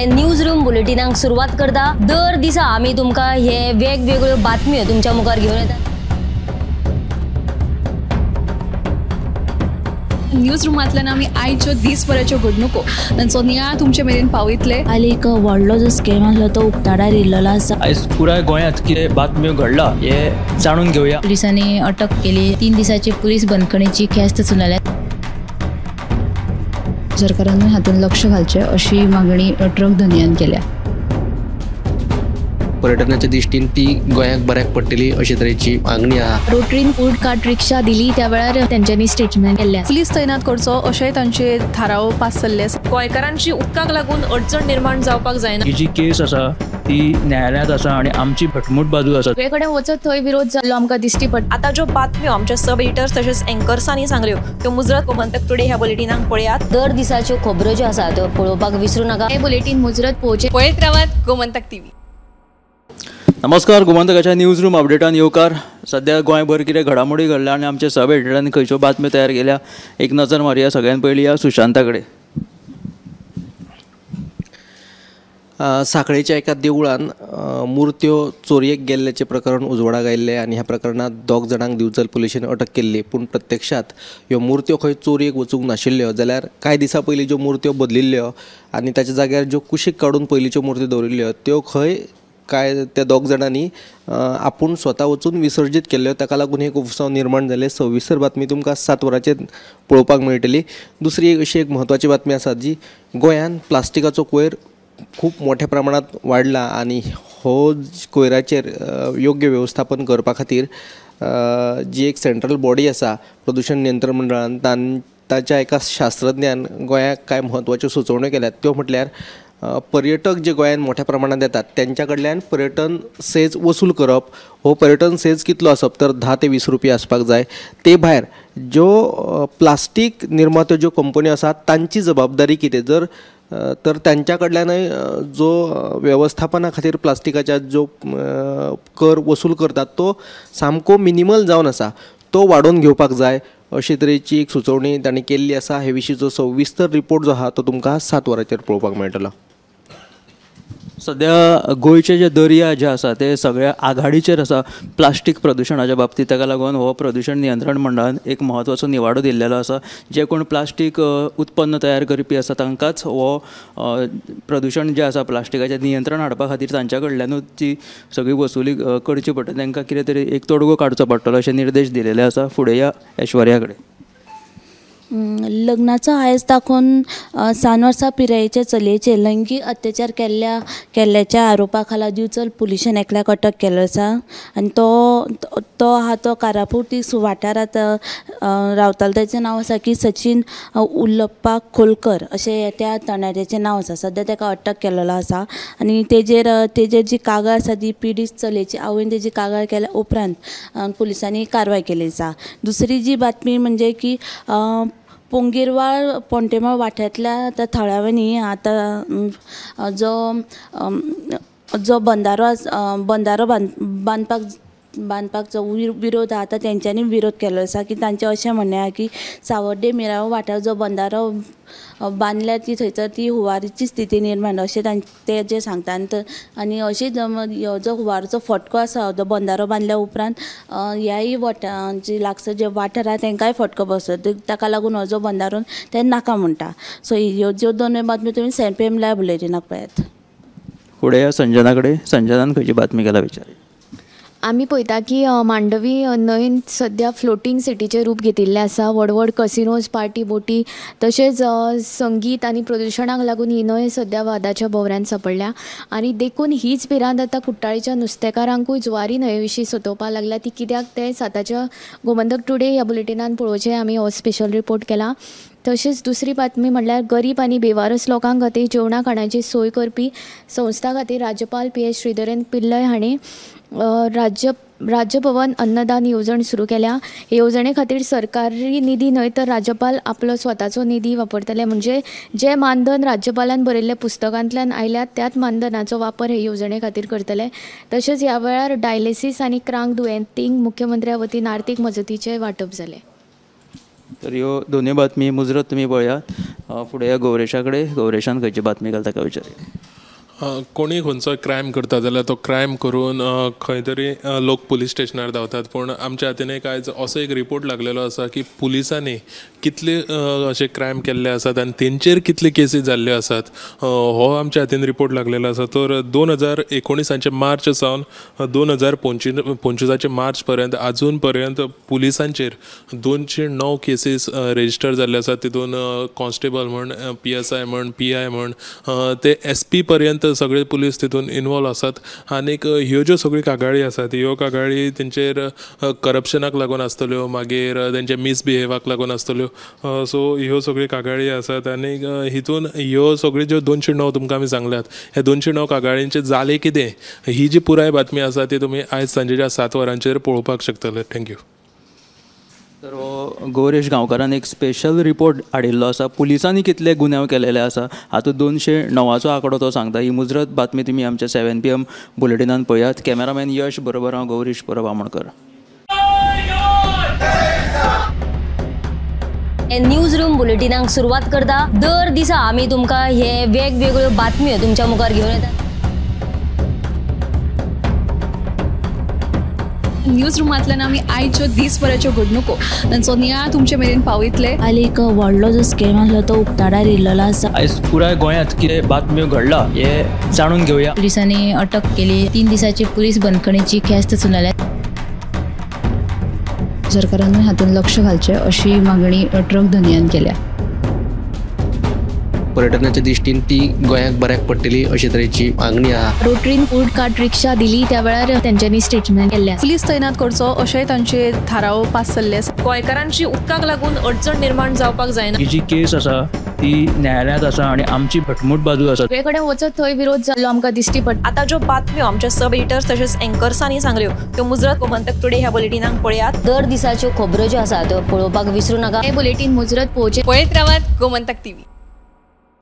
News room बुलेटिनाक सुरवात करता. दर दिसा आमी तुमकां हे वेगवेगळ्यो बातम्यो तुमच्या मुखार घेवन येतात. न्यूज रुमांतल्यान आमी आयच्यो दीसभराच्यो घडणुको तांचो नियाळ तुमचे मेरेन पावयतले. आनी एक व्हडलो जो स्कॅम आसलो तो उक्ताडार येयल्लो आसा. आयज पुराय गोंयांत कितें बातम्यो घडला हे जाणून घेवया. पुलिसांनी अटक केली. 3 दिसाची पुलीस बंदखणीची ख्यास्त सुनायल्या. सरकारान हातूंत लक्ष घालचें अशी मागणी ट्रक धनयान केल्या. पर्यटनाच्या दृष्टीन ती गोंयाक बऱ्याक पडटली अशे तरेची मागणी आहा. रोटरीन फूड कार्ट रिक्षा दिली त्या वेळार तेंच्यांनी स्टेटमेंट केल्लें. पुलीस तैनात करचो अशेंय तांचे थाराव पास जाल्ले आसा. गोंयकारांची उदकाक लागून अडचण निर्माण जावपाक जायना. ही जी केस आसा ती न्यायालयांत आसा आनी आमची घटमूट बाजू आसा. सगळे कडेन वचत थंय विरोध जाल्लो आमकां दिश्टी पडटा. आतां ज्यो बातम्यो आमच्या सब एडिटर्स तशेंच एंकर्सांनी सांगल्यो त्यो मुजरत गोमंतक टुडे ह्या बुलेटिनाक पळयात. दर दिसाच्यो खबरो ज्यो आसा त्यो पळोवपाक विसरू नाका. हे बुलेटीन मुजरत पळोवचें. पळयत रावात गोमंतक टीव्ही. नमस्कार, गोमंतकाच्या न्यूज रूम अपडेटान येवकार. सध्या गोंयभर कितें घडामोडी घडल्या आनी आमचे सब एडिटरांनी खंयच्यो बातम्यो तयार केल्या एक नजर मारया. सगळ्यान पयलीं ह्या सुशांता कडेन. साखळेच्या एका देवळान मुर्त्यो चोरयेक गेल्ल्याचें प्रकरण उजवाडाक आयिल्लें आनी ह्या प्रकरणांत 2 जाणांक दिवचल पुलिशेन अटक केल्ली. पूण प्रत्यक्षांत ह्यो मुर्त्यो खंय चोरयेक वचूंक नाशिल्ल्यो, जाल्यार कांय दिसां पयलीं ज्यो मुर्त्यो बदलिल्ल्यो आनी ताच्या जाग्यार ज्यो कुशीक काडून पयलींच्यो मुर्त्यो दवरिल्ल्यो त्यो खंय काय त्या 2 जाणांनी आपूण स्वता वचून विसर्जीत केल्ल्यो. ताका लागून एक उत्सव निर्माण जालें. सविस्तर बातमी तुमकां 7 वरांचेर पळोवपाक मेळटली. दुसरी एक अशी एक म्हत्वाची बातमी आसा जी गोंयांत प्लास्टिकाचो कोयर खूब मोठ्या प्रमाणांत वाडला आनी हो कोयराचेर योग्य वेवस्थापन करपा खातीर जी एक सेंट्रल बॉडी आसा प्रदूशण नियंत्रण मंडळान ताच्या एका शास्त्रज्ञान गोंयाक कांय म्हत्वाच्यो सुचोवण्यो केल्यात. त्यो म्हटल्यार पर्यटक जे गोंयांत मोठ्या प्रमाणांत येतात तेंच्या कडल्यान पर्यटन सेज वसूल करप. हो पर्यटन सेज कितलो आसप तर 10 ते 20 रुपया आसपाक जाय. ते भायर ज्यो प्लास्टीक निर्मात्यो ज्यो कंपन्यो आसात तांची जबाबदारी कितें जर तर तांच्या कडल्यानय जो वेवस्थापना खातीर प्लास्टिकाच्या जो कर वसूल करतात तो सामको मिनिमल जावन आसा, तो वाडोवन घेवपाक जाय अशे तरेची एक सुचोवणी तांणी केल्ली आसा. हे विशींचो सविस्तर रिपोर्ट जो आहा तो तुमकां 7 वरांचेर पळोवपाक मेळटलो. सध्या गोंयचे जे दर्या जे आसा ते सगळ्या आघाडीचेर आसा प्लास्टीक प्रदुशणाच्या बाबतींत. ताका लागून हो प्रदूशण नियंत्रण मंडळान एक म्हत्वाचो निवाडो दिल्लेलो आसा. जे कोण प्लास्टीक उत्पन्न तयार करपी आसा तांकांच हो प्रदूशण जें आसा प्लास्टिकाचें नियंत्रण हाडपा खातीर तांच्या कडल्यानूच ती सगळी वसुली करची पडटा. तांकां कितें तरी एक तोडगो काडचो पडटलो अशे निर्देश दिलेले आसा. फुडें या ऐश्वर्या कडेन. लग्नाचो आयज दाखोवन 7 वर्सां पिरायेचे चलयेचेर लैंगीक अत्याचार केल्ल्याच्या आरोपा खाला दिवचल पुलिशेन एकल्याक अटक केल्लो आसा आनी तो आहा तो कारापूर तीस वाठारांत रावतालो. ताचें नांव आसा की सचिन उल्लप्पा खोलकर अशें त्या तरणाट्याचें नांव आसा. सद्या ताका अटक केल्लो आसा आनी तेजेर जी कागाळ आसा ती पिडीत चलयेची आवयन तेजी कागाळ केल्या उपरांत पुलिसांनी कारवाय केल्ली आसा. दुसरी जी बातमी म्हणजे की पोंगीरवाळ पोंटेमाळ वाठारांतल्या आतां थळाव्यांनी आतां जो बंदारो बांदपाक जो विरोध आहा आतां तेंच्यांनी विरोध केल्लो आसा की तांचें अशें म्हणणें आहा की सावर्डे मिराव वाठार जो बंदारो बांदल्यार ती थंयसर ती हुवारीची स्थिती निर्माण अशें ते जे सांगता. आनी अशीच जो हुवारचो फटको आसा जो बंदारो बांदल्या उपरांत ह्याय जे लागसर जे वाठार आहा तांकांय फटको बसत, ताका लागून हो जो बंदारो ते नाका म्हणटा. सो ह्यो ज्यो दोनूय बातम्यो तुमी 7 PM live बुलेटिनाक पळयात. फुडें संजना कडेन. संजनान खंयची बातमी केला विचार. आमी पळयता की मांडवी न्हंयन सद्या फ्लोटींग सिटीचें रूप घेतिल्लें आसा. व्हड व्हड कसिनोज, पार्टी बोटी तशेंच संगीत आनी प्रदुशणाक लागून ही न्हंय सद्या वादाच्या भोवऱ्यांत सांपडल्या आनी देखून हीच भिरांत आतां कुट्टाळीच्या नुस्तेकारांकूय जुवारी न्हंये विशीं सतोवपाक लागल्या. ती कित्याक तें 7च्या गोमंतक टुडे ह्या बुलेटिनान पळोवचें. आमी हो स्पेशल रिपोर्ट केला. तशेंच दुसरी बातमी म्हणल्यार गरीब आनी बेवारस लोकां खातीर जेवणा खाणाची सोय करपी संस्था खातीर राज्यपाल PS Sreedharan Pillai हांणी राज्यभवन अन्नदान येवजण सुरू केल्या. हे येवजणे खातीर सरकारी निधी न्हय तर राज्यपाल आपलो स्वताचो निधी वापरतले. म्हणजे जे मानधन राज्यपालान बरयल्ल्या पुस्तकांतल्यान आयल्यात त्याच मानधनाचो वापर हे येवजणे खातीर करतले. तशेंच ह्या वेळार डायलिसीस आनी क्रांक दुयेंतींक मुख्यमंत्र्या वतीन आर्थीक मजतीचें वांटप जालें. तर ह्यो दोनूय बातमी मुजरत तुमी पळयात. फुडें गौरेशा कडेन, गौरेशान खंयची बातमी घालता काय विचार. कोणी खंयचो क्रायम करता जाल्यार तो क्रायम करून खंय तरी लोक पुलीस स्टेशनार धांवतात, पूण आमच्या हातीन एक आयज असो एक रिपोर्ट लागलेलो आसा की पुलिसांनी कितले अशे क्रायम केल्ले आसात आनी तेंचेर कितले केसी जाल्ल्यो आसात हो आमच्या हातीन रिपोर्ट लागलेलो आसा. तर 2019 मार्च सावन 2025 मार्च पर्यंत आजून पर्यंत पुलिसांचेर 209 केसीस रेजिस्टर जाल्ले आसात. तितून कॉन्स्टेबल म्हण, PSI म्हण, PI म्हण, ते SP पर्यंत सगळे पुलीस तितून इनवॉल्व आसात. आनीक ह्यो ज्यो सगळ्यो कागाळी आसात ह्यो कागाळी तेंचेर करप्शनाक लागून आसतल्यो, मागीर तेंचे मिसबिहेवाक लागून आसतल्यो. सो ह्यो सगळ्यो कागाळी आसात आनीक हितून ह्यो सगळ्यो ज्यो 209 तुमकां आमी सांगल्यात ह्या 209 कागाळींचें जालें कितें ही जी पुराय बातमी आसा ती तुमी आयज सांजेच्या 7 वरांचेर पळोवपाक शकतले. Thank you. तर गौरेश गांवकारान एक स्पेशल रिपोर्ट हाडिल्लो आसा, पुलिसांनी कितले गुन्यांव केलेले आसा हातूंत 209चो आंकडो तो सांगता. ही मुजरत बातमी तुमी आमच्या 7 PM बुलेटिनान पळयात. कॅमेरामॅन यश बरोबर हांव गौरीश परब आमोणकर. न्यूज रूम बुलेटिनाक सुरवात करता. दर दिसा आमी तुमकां हे वेगवेगळ्यो बातम्यो तुमच्या मुखार घेवन येतात. न्यूज रुमांतल्यान आमी आयच्यो दीसभराच्यो घडणुको तांचो नियाळ तुमचे मेरेन पावयतले. काल एक व्हडलो जो स्कॅम आसलो तो उक्ताडार येयल्लो आसा. आयज पुराय गोंयांत कितें बातम्यो घडला हे जाणून घेवया. पुलिसांनी अटक केली, 3 दिसाची पुलीस बंदखणीची ख्यास्त सुनायल्या. सरकारानूय हातूंत लक्ष घालचें अशी मागणी ट्रक धनयान केल्या. पर्यटनाच्या दृष्टीन ती गोंयाक बऱ्याक पडटली अशे तरेची मागणी आहा. रोटरीन फूड कार्ट रिक्षा दिली त्या वेळार तेंच्यांनी स्टेटमेंट केल्लें. पुलीस तैनात करचो अशेंय तांचे थाराव पास जाल्ले आसा. गोंयकारांची उदकाक लागून अडचण निर्माण जावपाक जायना. ही जी केस आसा ती न्यायालयांत आसा आनी आमची घटमूट बाजू आसा. सगळे कडेन वचत थंय विरोध जाल्लो आमकां दिश्टी पडटा. आतां ज्यो बातम्यो आमच्या सब एडिटर्स तशेंच एंकर्सांनी सांगल्यो त्यो मुजरत गोमंतक टुडे ह्या बुलेटिनाक पळयात. दर दिसाच्यो खबरो ज्यो आसा त्यो पळोवपाक विसरूं नाका. हे बुलेटीन मुजरत पळोवचें. पळयत रावात गोमंतक टीव्ही.